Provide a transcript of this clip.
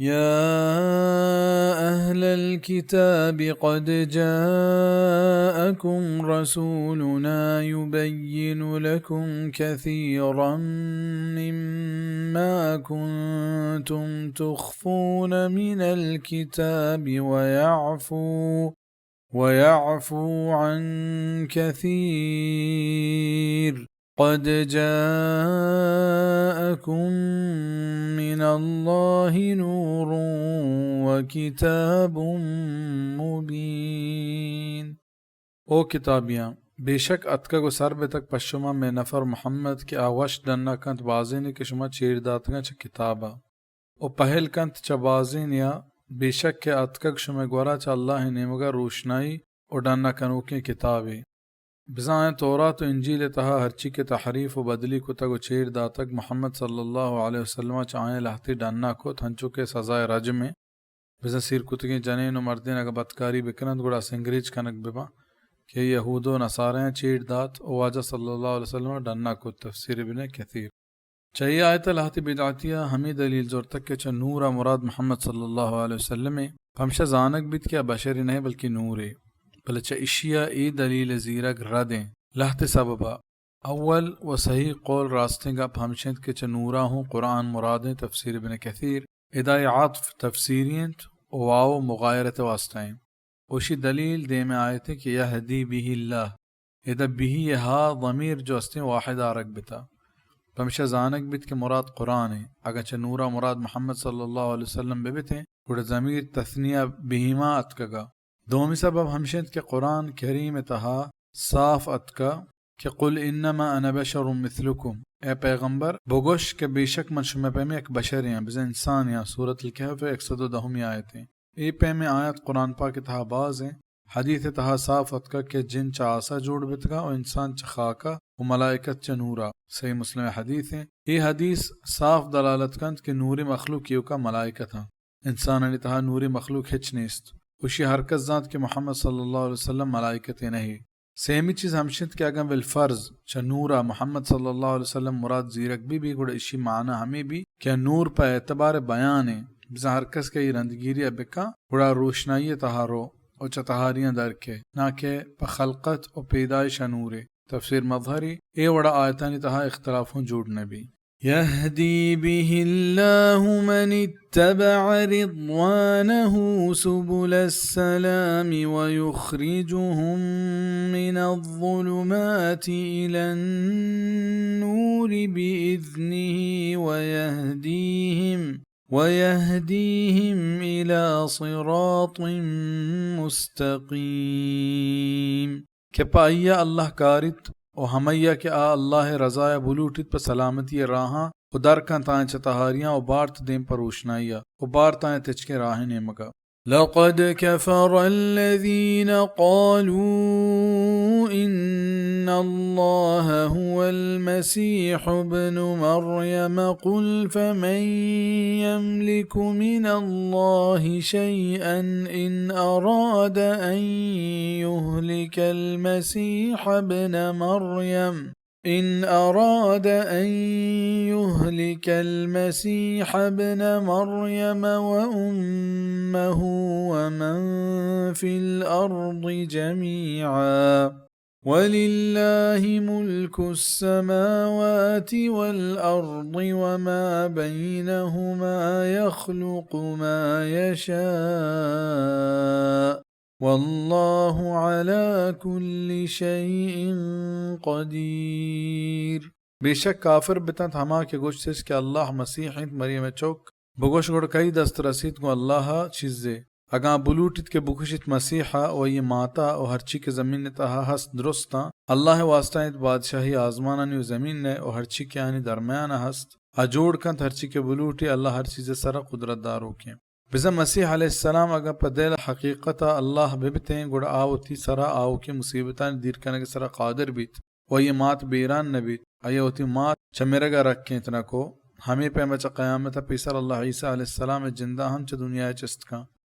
يا أهل الكتاب قد جاءكم رسولنا يبين لكم كثيرا مما كنتم تخفون من الكتاب ويعفو، ويعفو عن كثير. قد جاءكم من الله نور وكتاب مبين. او کتابیاں، بے شک اتکگ و سر بتگ پہ شما مئے نفر محمد کہ آ وش ڈنا کنت بازینے کہ شما چیر داتگاں چہ کتابا۔ و پہل کنت چہ بازینیا، بے شک کہ اتکگ شمئے گورا چہ اللہ ء نیمگا روشنائی و ڈنا کنوکیں کتابے۔ بزاں آیاں تورات و انجیل ء تہا ہرچی کہ تحریف و بدلی کتگ و چیر داتگ، محمد صلی اللہ علیہ وسلم ء چہ آیاں لہتے ڈنا کت، ہنچو کہ سزائے رجم ء۔ بزاں سیر کتگیں جنین و مردین اگاں بدکاری بکننت، گڑا سنگریچ کنگ بباں کہ یہود و نصاریاں چیر دات و واجہ صلی اللہ علیہ وسلم ء ڈنا کت۔ تفسیر ابن کثیر۔ چہ اے آیت ء لہتے بدعتیاں ہمے دلیل زرتگ کہ چہ نور ء مراد محمد صلی اللہ علیہ وسلم ء، پمشا زانگ بیت کہ آ بشرے نہ بلکہ نورے، بلے چہ اشی ء اے دلیل ء زیرگ رد انت لہتے سببا۔ اول و صحیح قول، راستیں گپ ہمش انت کہ چہ نورا ہوں قرآن مراد انت، تفسیر ابن کثیر۔ ادا اے عطف تفسیری انت و واو مغایرت واسطہ انت۔ اوشی دلیل دیم آیت کہ یہدی به اللہ، ادا به ء ہا ضمیر جو استیں واحد آرگ بتا۔ پمشا زانگ بیت کہ مراد قرآن ء، اگاں چہ نورا مراد محمد صلی اللہ علیہ وسلم ببتیں، گڑا ضمیر تثنیہ بہما اتکگا۔ دومی سبب ہمش انت کہ قرآن کریم ء تہا صاف اتکا کہ قل انما انا بشر مثلکم، اے پیغمبر بگوش کہ بے شک من شمئے پیمیں یک بشرے آں، بزاں انسانے آں، سورۃ الکہف ء یک سد و دہمی آیت ء۔ اے پیمیں آیت قرآن پاک ء تہا باز انت۔ حدیث ء تہا صاف اتکگ کہ جن چہ آسا جوڑ بیتگاں و انسان چہ خاکا و ملائکت چہ نورا۔ صحیح مسلم ء حدیث انت۔ اے حدیث صاف دلالت کنت کہ نوری مخلوق ایوکا ملائکت آں۔ انسانانی تہا نوری مخلوق ہچ نیست۔ وشی ہر کس زانت کہ محمد صلی اللہ علیہ وسلم ملائکتے نہ۔ سیمی چیز ہمش انت کہ اگاں بالفرض چہ نورا محمد صلی اللہ علیہ وسلم مراد زیرگ بہ بی، گڑا اشی معنی ہمے بی کہ نور پہ اعتبار بیان انت، بزاں ہر کس کہ ای رندگیری ء بکاں، گڑا روشنائی ء تہا رو و چہ تہاریاں در کئے، نہ کہ پہ خلقت و پیدائش ء نورے۔ تفسیر مظہری۔ اے وڑا آیتانی تہا اختلاف ہوں جوڑ نہ بی۔ يهدي به الله من اتبع رضوانه سبل السلام ويخرجهم من الظلمات إلى النور بإذنه ويهديهم، ويهديهم إلى صراط مستقيم۔ کہ پہ آئی ء اللہ کاریت و ہمئی ء کہ آ اللہ ء رضا ء بلوٹیت پہ سلامتی ء راہاں و در کنت آیاں چہ تہاریاں و بارت دیم پہ روشنائی ء و بارت آیاں تچکیں راہ ء نیمگ ء۔ لقد كفر الذين قالوا إن الله هو المسيح ابن مريم، قل فمن يملك من الله شيئا إن أراد أن يهلك المسيح ابن مريم، إن أراد أن يهلك المسيح ابن مريم وأمه ومن في الأرض جميعا، ولله ملك السماوات والأرض وما بينهما، يخلق ما يشاء، والله على كل شيء قدير۔ بے شک کافر بتنت ہما کہ گوشتش کہ اللہ مسیح انت، مریم ء چک۔ بگوش، گڑ کئی دست رسیت گوں اللہ ء چیزے؟ اگاں بلوٹیت کہ بکشیت مسیح ء و آئی ء مات ء و ہرچی کہ زمین ء تہا ہست درستاں، اللہ ء واسطہ انت بادشاہی آزمانانی و زمین ء و ہرچی کہ آنی درمیان ء ہست۔ آ جوڑ کنت ہرچی کہ بلوٹی، اللہ ہر چیز ء سرا قدرت داروکیں۔ بزاں مسیح علیہ السلام اگاں پہ دل ء حقیقت ء اللہ بہ بتیں، گڑا آ وتی سرا آؤکیں مصیبتانی دیر کنگ ء سرا قادر بیت و آئی ء مات بیران نہ بیت۔ آئی ء وتی مات چہ مرگ ء رکینت نہ کو۔ ہمے پیم ء چہ قیامت ء پیسر اللہ عیسی علیہ السلام ء جند ء ہم چہ دنیا ء چست کن۔